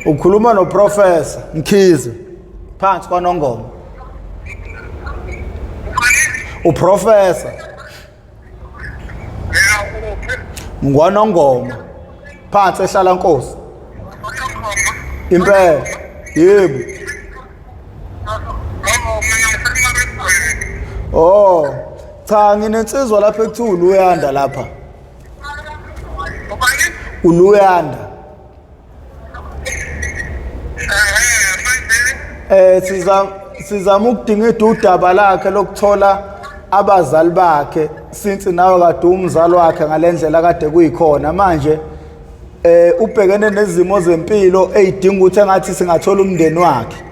Ukhuluma noProfessor Mkhize phansi kwaNongoma. UProfessor Ngwanongoma phansi ehlala Nkosi. Impela. Yebo. Oh, cha nginensizwa lapha ekuthiwa uLuyanda lapha. uLuyanda. Eh sizama ukudingida udaba lakhe lokuthola abazali bakhe since nawe kade umzali wakhe ngalendlela kade kuyikhona manje eh ubhekene nezimo zempilo ezidinga ukuthi engathi singathola umndeni wakhe.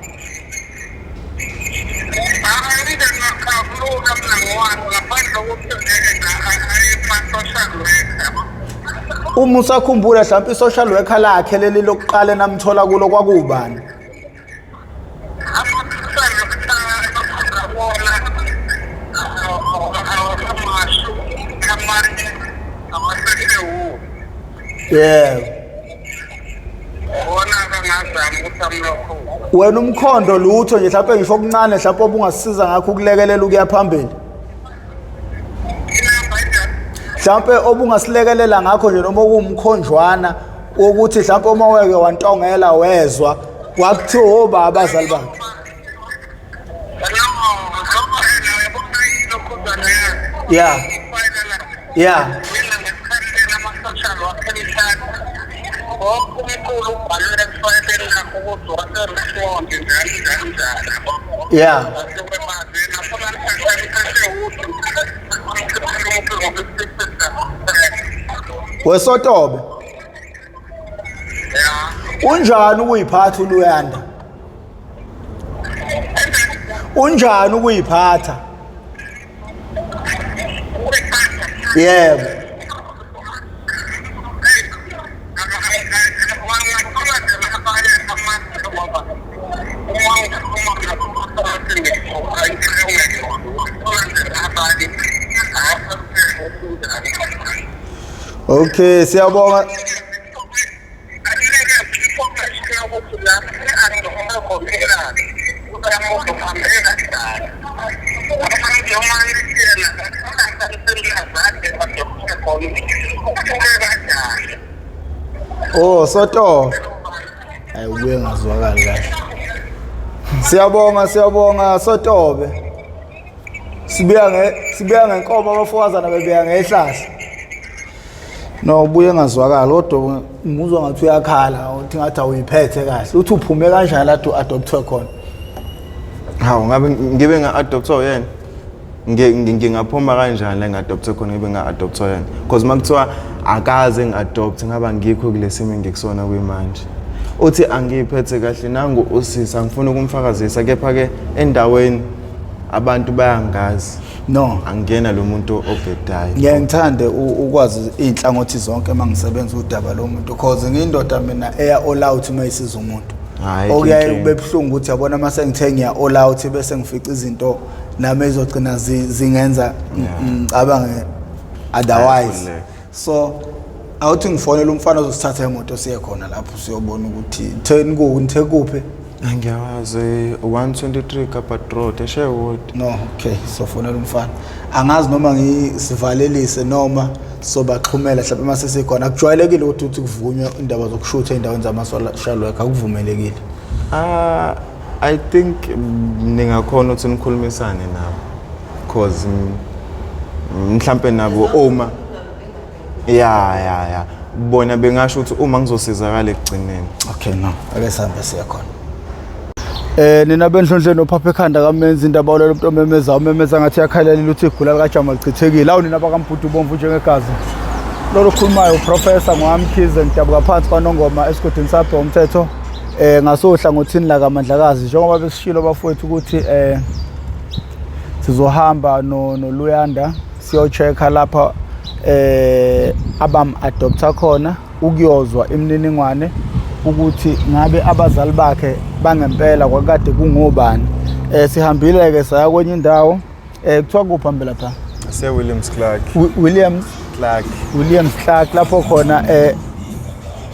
Uma usakhumbula mhlawumbe i-social worker lakhe leli lokuqala enamthola kulo kwakuwubani? Yebo. Wena umkhondo lutho nje mhlawumbe ngisho okuncane mhlawumbe obungasiza ngakho ukulekelela ukuya phambili. Mhlawumbe obungasilekelela ngakho nje noma okuwumkhonjwana wokuthi mhlawumbe uma weke wantongela wezwa kwakuthiwa obaba abazali bakhe. Yeah. Yeah. Yeah. Wesotobe. Unjani ukuyiphatha uLuyanda? Unjani ukuyiphatha? Yebo. Okay, siyabonga. Oh, soto. Hayi ubuye ngazwakali kahle. Siyabonga, siyabonga sotobe. Sibuya nge sibuya ngenkomo abafowazana bebuya ngehlahla. No ubuye ngazwakala kodwa ngimuzwa ngathi uyakhala uthi ngathi awuyiphethe kahle. Uthi uphume kanjani la to adoptwe khona? Hawu ngabe ngibe nga-adoptwa uyena? Ngingaphuma kanjani la ngi-adoptwe khona ngibe nga-adoptwa yena? Because uma kuthiwa akaze ngi-adopt ngaba ngikho kule simo engikusona kuyimanje. Uthi angiyiphethe kahle nangu usisi angifuni ukumfakazisa kepha-ke endaweni abantu bayangazi. No. Angiyena lo muntu obhedayo. Ngiye ngithande ukwazi iy'nhlangothi zonke uma ngisebenza udaba lomuntu cause ngiyindoda mina eya all out uma isiza umuntu. Hhayi, Okuyaye inkinga. kube buhlungu ukuthi yabona uma sengithe ngiya all out bese ngifica izinto nami ezogcina zingenza ngicabange otherwise. Ayakhululeka. So awuthi ngifonele umfana ozosithatha imoto siye khona lapho siyobona ukuthi theni ku nithe kuphi. Angiyawazi 123 Kapat Road eSherwood. No, okay, sofonela umfana. Angazi noma ngisivalelise noma sobaxhumela mhlawumbe uma sesikhona. Akujwayelekile ukuthi uthi kuvunywe indaba zokushutha ey'ndaweni zama-social worker, akuvumelekile. Ah, I think ningakhona ukuthi nikhulumisane nabo cause mhlampe nabo uma ya ya ya bona bengasho ukuthi uma ngizosizakala ekugcineni. Okay, no, ake sihambe siye khona. Nina benhlonhleni ophapha ekhanda kamenzi indaba olelo umuntu omemeza umemeza ngathi yakhalela uthi igula likajama lichithekile. Awu nina bakaMbhudu ubomvu njengegazi. Lolu khulumayo uProfessor Ngwamkhize ngidabuka phansi kwaNongoma esigodini sabhe umthetho ngasohlangothini la kaMandlakazi njengoba besishilo bafowethu ukuthi sizohamba no noLuyanda siyo-check-a lapha abam-adoptha khona ukuyozwa imininingwane ukuthi ngabe abazali bakhe bangempela kwakade kungobani. Sihambile ke saya kwenye indawo kuthiwa kuphi hambe lapha? Se Williams Clark. Williams Clark. Williams Clark lapho khona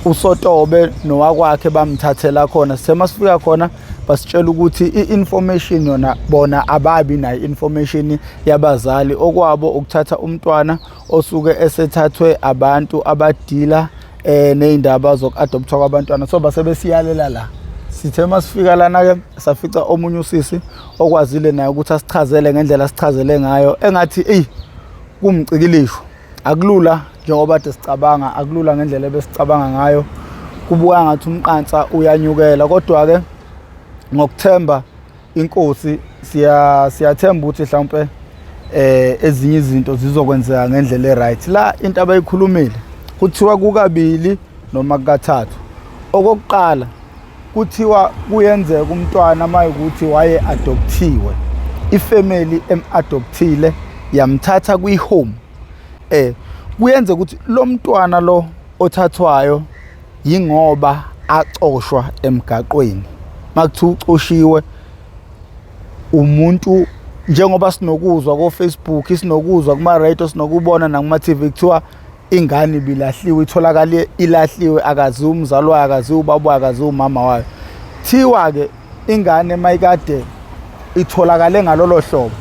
uSotobe nowakwakhe bamthathela khona. Sithe masifika khona basitshela ukuthi i-information yona bona ababi nayo information yabazali, okwabo ukuthatha umntwana osuke esethathwe abantu abadila nezindaba zokuadoptwa kwabantwana, so basebesiyalela la. Sithe masifika lana ke safica omunye usisi okwazile naye ukuthi asichazele ngendlela asichazele ngayo, engathi eyi kumcikilisho akulula njengoba kade sicabanga, akulula ngendlela ebesicabanga ngayo. Kubuka ngathi umqansa uyanyukela, kodwa ke ngokuthemba inkosi siyathemba ukuthi mhlawumbe ezinye izinto zizokwenzeka ngendlela eright. La into abayikhulumile kuthiwa kukabili noma kukathathu. Okokuqala kuthiwa kuyenzeka umntwana mayikuthi waye adoptiwe, ifamily emadoptile yamthatha kwi-home, kuyenzeka ukuthi lo mntwana lo othathwayo yingoba acoshwa emgaqweni. Makuthiwa ucoshiwe umuntu, njengoba sinokuzwa ko Facebook, sinokuzwa kuma radio, sinokubona nakuma TV kuthiwa ingane ibilahliwe, itholakale ilahliwe, akaziwa umzali wayo, akaziwa ubaba wayo, akaziwa umama wayo. Thiwa ke ingane mayikade itholakale ngalolo hlobo,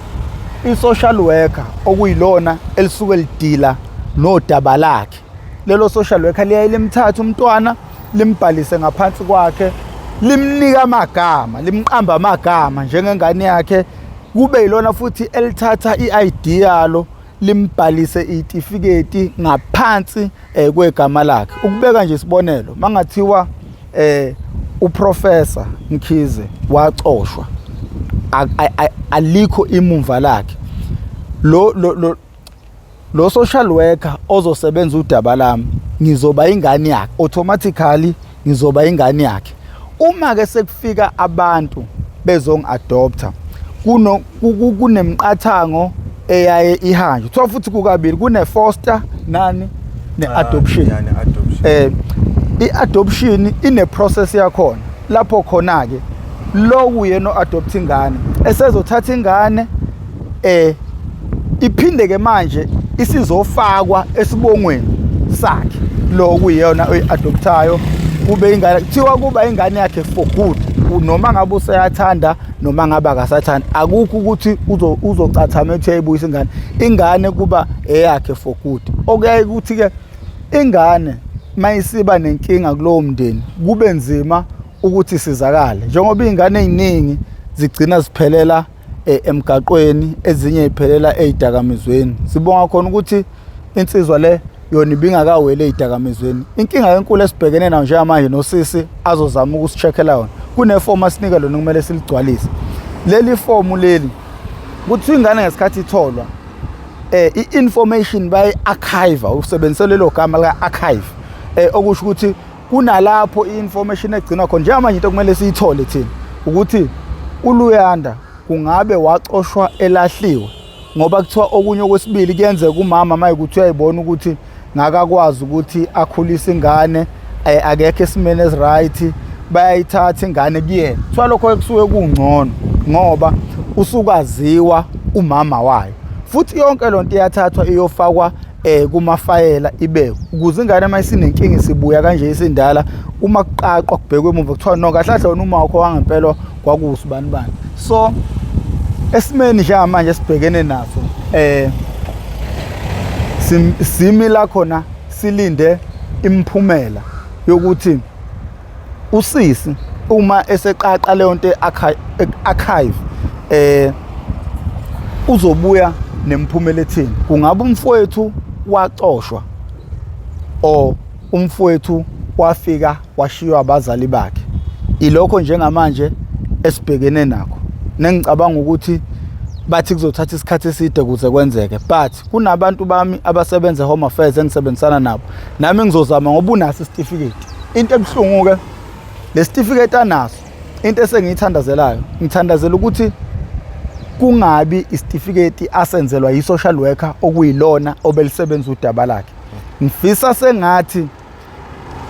i-social worker okuyilona elisuke lidila nodaba lakhe, lelo social worker liyaye limthathe umntwana limbhalise ngaphansi kwakhe, limnika amagama, limqamba amagama njengengane yakhe, kube yilona futhi elithatha i-ID yalo limbhalise itifiketi ngaphansi kwegama lakhe. Ukubeka nje isibonelo, mangathiwa uProfessor Mkhize wacoshwa, alikho imumva lakhe, lo Lo social worker ozosebenza udaba lami, ngizoba ingane yakhe automatically, ngizoba ingane yakhe. Uma ke sekufika abantu bezongi-adopta, kuno kunemqathango eyaye ihanjwe. Kuthiwa futhi kukabili, kune-foster nani ne-adoption. Yeah, ne-adoption. I-adoption ine process yakhona, lapho khona ke lo kuyena o-adopt ingane esezothatha ingane, iphinde ke manje isizofakwa esibongweni sakhe lo kuyena oyi-adoptayo, kube ingane, kuthiwa kuba ingane yakhe for good, noma ngabe useyathanda noma ngabe akasathanda. Akukho ukuthi uzocathama ethi uyayibuyisa ingane. Ingane kuba eyakhe for good. Okuyaye ukuthi ke ingane mayisiba nenkinga kulowo mndeni, kube nzima ukuthi isizakale, njengoba iy'ngane ey'ningi zigcina ziphelela emgaqweni, ezinye ziphelela ey'dakamizweni. Sibonga khona ukuthi insizwa le yona ibingakaweli ey'dakamizweni. Inkinga enkulu esibhekene nayo njengamanje, nosisi azozama ukusi-check-ela yona, kunefomu asinike lona kumele siligcwalise. Leli fomu leli kuthiwa ingane ngesikhathi itholwa, i-information bayi-archive, usebenzise lelo gama lika-archive, okusho ukuthi kunalapho i-information egcinwa khona. Njengamanje into okumele siyithole thina ukuthi uLuyanda kungabe wacoshwa elahliwe, ngoba kuthiwa okunye okwesibili kuyenzeka umama uma ukuthi uyayibona ukuthi ngakakwazi ukuthi akhulise ingane, akekho esimeni esi-right, bayayithatha ingane kuyena. Kuthiwa lokho kusuke kungcono ngoba usukaziwa umama wayo, futhi yonke lonto iyathathwa iyofakwa kumafayela, ibekwe ukuze ingane uma isinenkinga isibuya kanje isindala, uma kuqaqwa kubhekwe emuva, kuthiwa no, kahle kahle wena uma wakho wangempela kwakuwusibani bani. So esimeni njengamanje sibhekene naso, simi la khona silinde imiphumela yokuthi usisi uma eseqaqa leyo nto archive uzobuya nemphumela ethini. Kungabe umfowethu wacoshwa or umfowethu wafika washiywa abazali bakhe? Ilokho njengamanje esibhekene nakho, nengicabanga ukuthi bathi kuzothatha isikhathi eside ukuze kwenzeke, but kunabantu bami abasebenza e-Home Affairs engisebenzisana nabo, nami ngizozama ngoba unaso isitifiketi. Into ebuhlungu-ke, le sitifiketi anaso, into esengiyithandazelayo, ngithandazela ukuthi kungabi isitifiketi asenzelwa yi-social worker okuyilona obelisebenza udaba lakhe. Ngifisa sengathi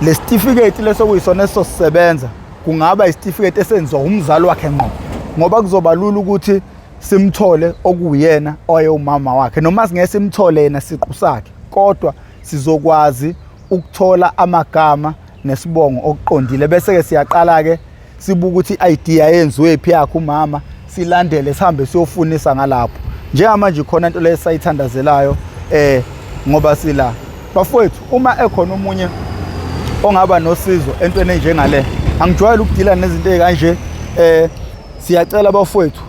le sitifiketi leso kuyisona esizosisebenza kungaba isitifiketi esenziwa umzali wakhe ngqo, ngoba kuzoba lula ukuthi simthole okuwuyena owayewumama wakhe, noma singeke simthole yena siqu sakhe, kodwa sizokwazi ukuthola amagama nesibongo okuqondile. Bese-ke siyaqala-ke sibuka ukuthi i-ID yayenziwe phi yakhe umama, silandele sihambe siyofunisa ngalapho. Njengamanje khona into leyo esayithandazelayo, ngoba sila bafowethu, uma ekhona omunye ongaba nosizo entweni enjengale, angijwayele ukudila nezinto ezikanje, siyacela bafowethu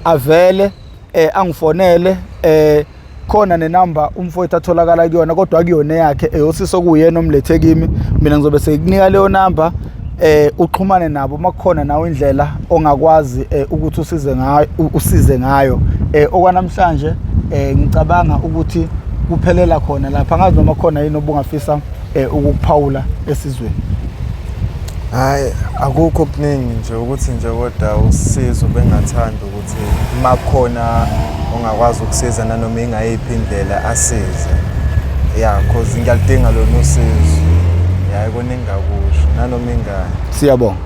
avele angifonele. Khona nenamba umfowethu atholakala kuyona, kodwa kuyona eyakhe eyosisi okuyena omlethe kimi. Mina ngizobe sengikunika leyo namba, uxhumane nabo makukhona nawe indlela ongakwazi ukuthi usize ngayo, usize ngayo. Okwanamhlanje ngicabanga ukuthi kuphelela khona lapha. Angazi noma khona yini obungafisa ukukuphawula esizweni. Hayi, akukho okuningi nje, ukuthi nje kodwa usizo bengathanda ukuthi makhona ongakwazi ukusiza nanoma ingayiphi indlela asize, ya, cause ngiyaludinga lona usizo, ya, ikona engingakusho nanoma ingani. Siyabonga.